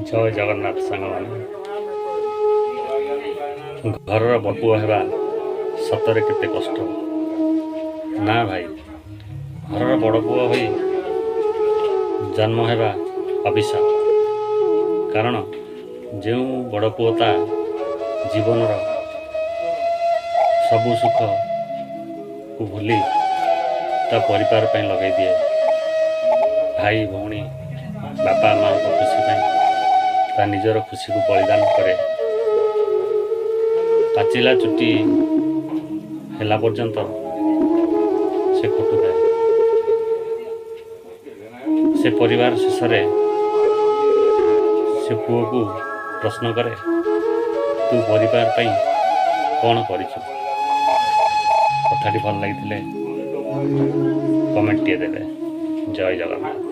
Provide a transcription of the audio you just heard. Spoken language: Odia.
ଜୟ ଜଗନ୍ନାଥ ସାଙ୍ଗମାନେ। ଘରର ବଡ଼ପୁଅ ହେବା ସତରେ କେତେ କଷ୍ଟ ନା ଭାଇ? ଘରର ବଡ଼ ପୁଅ ହୋଇ ଜନ୍ମ ହେବା ଅଭିଶାପ। କାରଣ ଯେଉଁ ବଡ଼ ପୁଅ ତା ଜୀବନର ସବୁ ସୁଖକୁ ଭୁଲି ତା ପରିବାର ପାଇଁ ଲଗାଇ ଦିଏ, ଭାଇ ଭଉଣୀ ବାପା ମାଆଙ୍କ ଖୁସି ପାଇଁ ତା ନିଜର ଖୁସିକୁ ବଳିଦାନ କରେ, ପାଚିଲା ଚୁଟି ହେଲା ପର୍ଯ୍ୟନ୍ତ ସେ ଖଟୁଥାଏ, ସେ ପରିବାର ଶେଷରେ ସେ ପୁଅକୁ ପ୍ରଶ୍ନ କରେ, ତୁ ପରିବାର ପାଇଁ କ'ଣ କରିଛୁ? କଥାଟି ଭଲ ଲାଗିଥିଲେ କମେଣ୍ଟଟିଏ ଦେବେ। ଜୟ ଜଗନ୍ନାଥ।